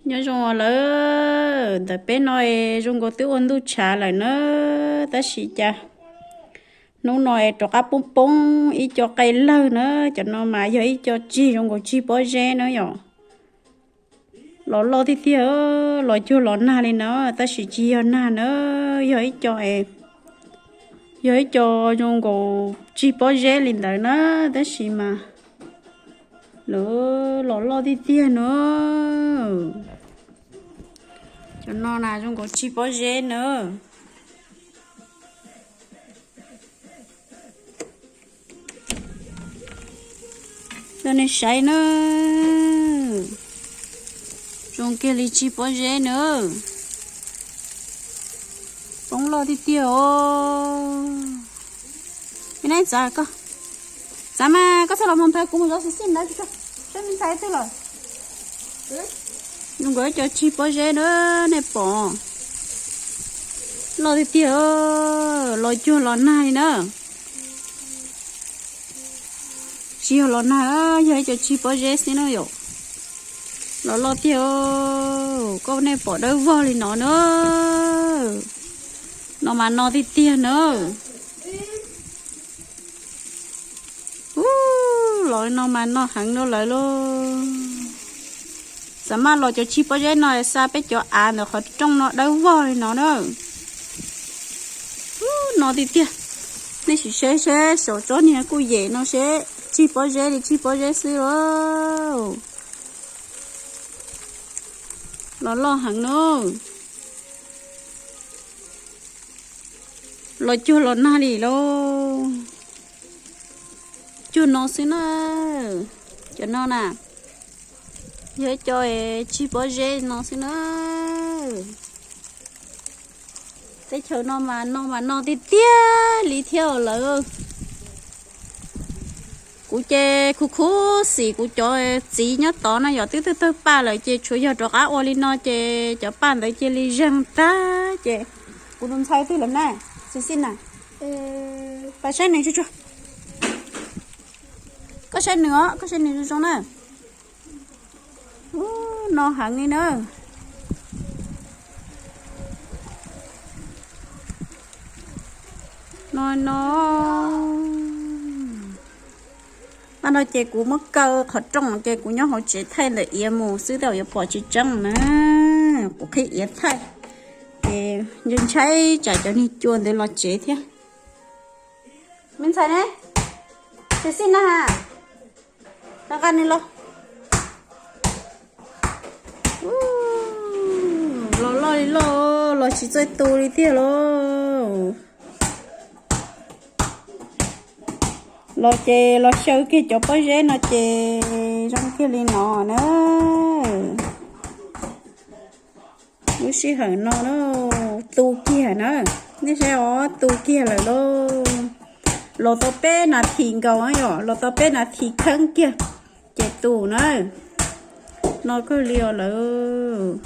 Nyob zoo lawm, ntawm peb no es zoo nkaus twb ua ntuj tshav lawm na, tab sis cas hnub no es rov qab poob poob ib co qe lawg na. Cov no mas yog ib co tsig zoo nkaus tsig pob zeb na yom. Los loj tiag tiag, los cuag los nag li na, tab sis tsis yog nag na, yog ib co, yog ib co zoo nkaus tsig pob zeb li ntawd na, tab sis mas lawv los loj tiag tiag na. Cov no na zoo nkaus tsig pob zeb na. Coj nej saib na, zoo kiag li tsig pob zeb na. Poob loj tiag tiag os. Txav, txav mas koj txhob los mus nphaw kuv mus zov xis xij ntawd, saib me ntxhais twg lawm. Zoo nkaus ib co tsig pob zeb na, nej pom. Loj tiag tiag, los cuag los nag li na. Tsis yog los nag, yog ib co tsig pob zeb xwb na yom. Los loj tiag, koj nej pom dawb vog li no na. No mas no tiag tiag na. Ub, los li no mas no heev rau lawv lauj. Xav maj los cov tsig pob zeb no xa peb cov av ntawm qhov rooj no dawb vog li no na. Ub, no tiag tiag. Nej sim saib seb saum tsob niag kuj yem no seb tsig pob zeb li tsig pob zeb xwb lauj. Los loj heev na. Los cuag los nag li lauj. Cuag no xwb na. Cov no na, yog ib co tsig pob zeb no xwb na. Teb chaws no mas no mas no tiag tiag li thiab lawm. Kuv ces khuv khuv xim kuv cov txiv nyob tod no yom, twb tawg tawg paj lawm ces tshuav yog rov qab ua li no ces cov paj ntawd cia li zeeg tag ces kuv tus ntxhais twg lawm na, xis xij na, pab saib nws tsuag tsuag. Koj saib nws os, koj saib nws zoo zoo na. Ub, no heev li na. No no. Paj no ces kuv muab kaw qhov rooj ces kuv nyob hauv tsev thaij ntawm iav mus xwb tej zaum yuav pom tsis tseeb na. Kuv qhib iav thaij ces ntshai tsam cov niag cua ntawd los tsev thiab. Me ntxhais ne, xis xij na ha, nqa nws los. Los loj li loj, los tsis txawj tu li tiag lauj. Los ces los xyaw kiag cov pob zeb no ces zoo kiag li no na. Lub sij hawm no na, tu kiag na, nej saib os, tu kiag lawm lauj. Los tau peb nas this nkaus yom, los tau peb nas this kheeb kiag ces tu na. No kawg li os lawm.